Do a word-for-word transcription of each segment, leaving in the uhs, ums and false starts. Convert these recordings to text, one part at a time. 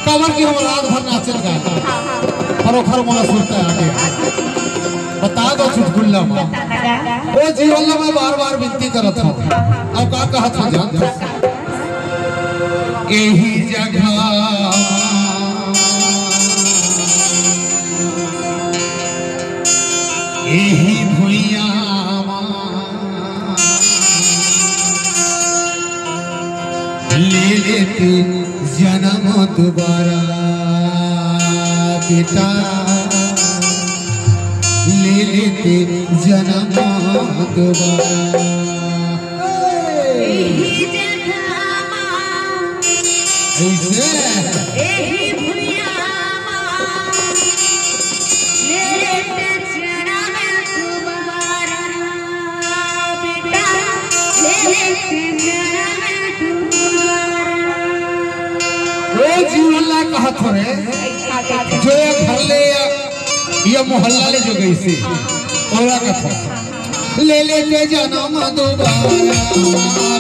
काबर कि हम रात भर नाचन गाए, पर ओखर मोला सुरता आगे। बता दो चुटकुल्ला मा। ओ जीवन ला मैं बार-बार विनती करत हूँ, अब का कहत हूँ जानत हूँ? एही जगह, एही भुइयां मा ले लेते जनम दोबारा बेटा, ले लेते जनम दोबारा। एही जगह मा, ऐसे? एही भुइयां मा, ले लेते जनम दोबारा, बेटा, ले लेते जनम दोबारा। ओ जीवन ला कहत हो रे, जो ये घर ले या, या मोहल्ला ले जो गइसे, ओला कथो। ले लेते जनम दोबारा,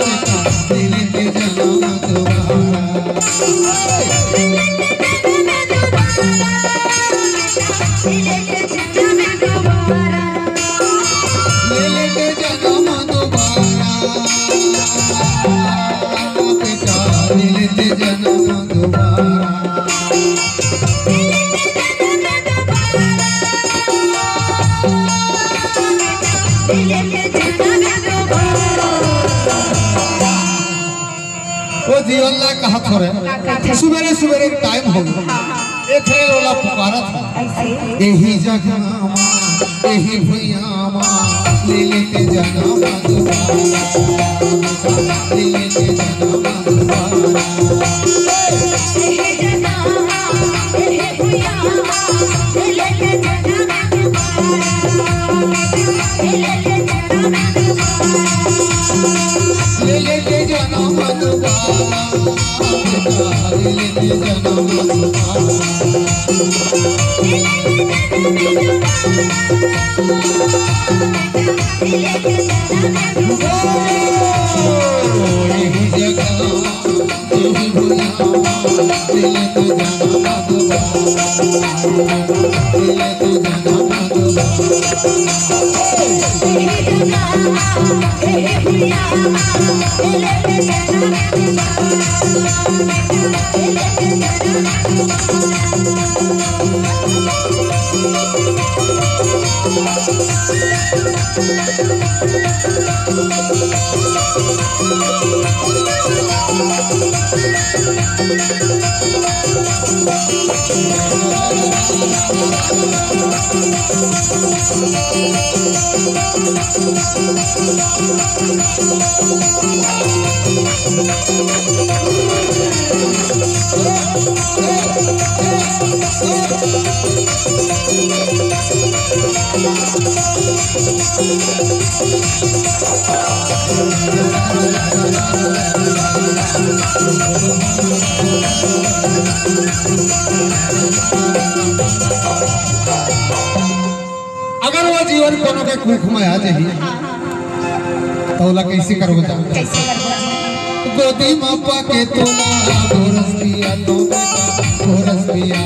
बेटा, ले लेते जनम दोबारा। ले लेते जनम दोबारा, बेटा, ले लेते जनम दोबारा। ओ जीवन ला कहत हो रे, सुबेरे सुबेरे टाइम हो गया, एक ठे लोला पुकारत हो। एही जगह मा, एही भुइयां मा, ले लेते जनम दोबारा, ले लेते जनम दोबारा। ले लेते जनम दोबारा, ले लेते जनम दोबारा। अगर वो जीवन कोनो के कुख में आ जाही, तो ओला कैसे करबो जान? कैसे करबो जी? गोदी में पाके तोला, गोरस पिया तो बेटा, गोरस पिया।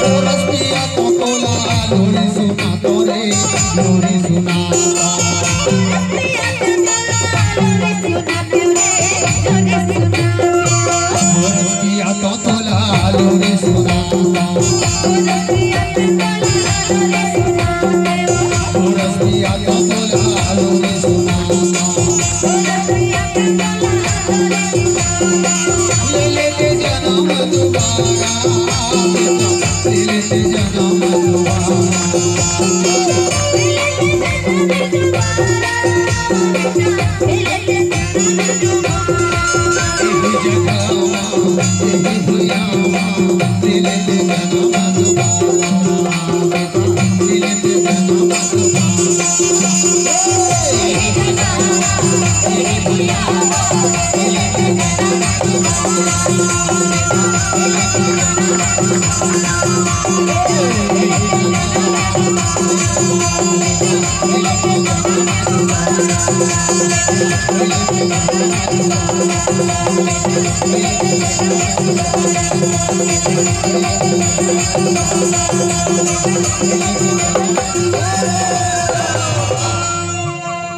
गोरस पिया तो तोला, लोरी सुना तो रे, लोरी सुना। गोरस पिया तो तोला, लोरी सुना।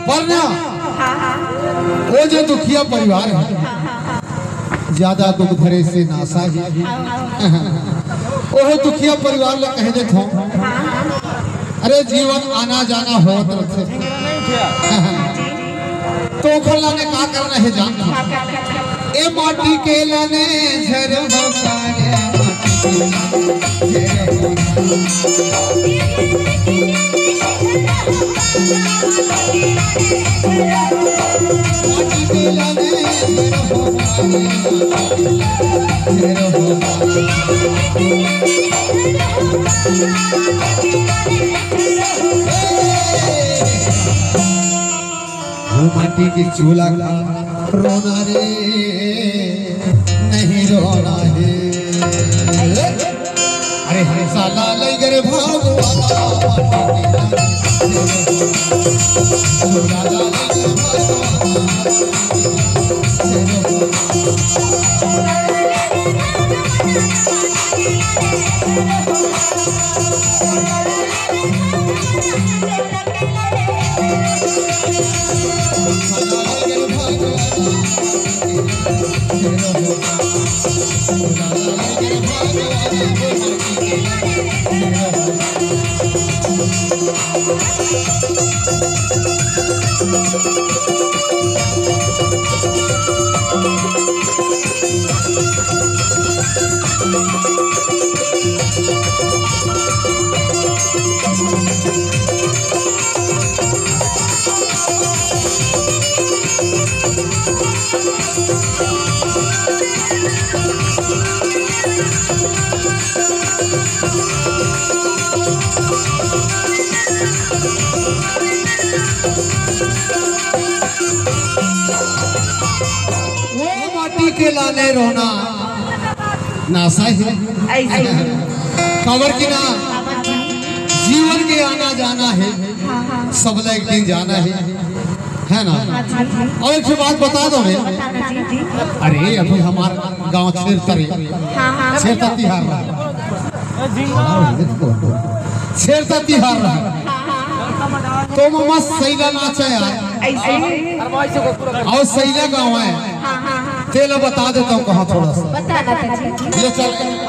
पर ना, वो जो दुखिया परिवार है, ज्यादा दुख धरे से नासा ही। ओह दुखिया परिवार ला कह देत हूँ, अरे जीवन आना जाना होत रथे। तो ओखर लाने का करना है जान? ए माटी के लाने झर हो कारे, माटी के लाने झर हो। वो माटी के चूल्हा का रोना रे, नहीं रोना है। अरे हंसा ला लई गे रे भगवान। वो माटी के लाने रोना नासा है। ऐसे ही। काबर कि ना, जीवन के आना जाना है, हाँ, हाँ। सबला एक दिन जाना है, है ना? हाँ जी, हाँ जी। और एक ठो बात बता दो मैं। हाँ जी, जी। अरे अभी हमार गांव छेरता रे, हाँ, हाँ। छेरता तिहार रहा, छेरता तिहार रहा, तो मस्त सैला नाचा यार। ऐसे ही। और सैला गांव है, हाँ, हाँ, हाँ। तेला बता देता हूँ कहाँ थोड़ा सा। बताना था जी। ले चल।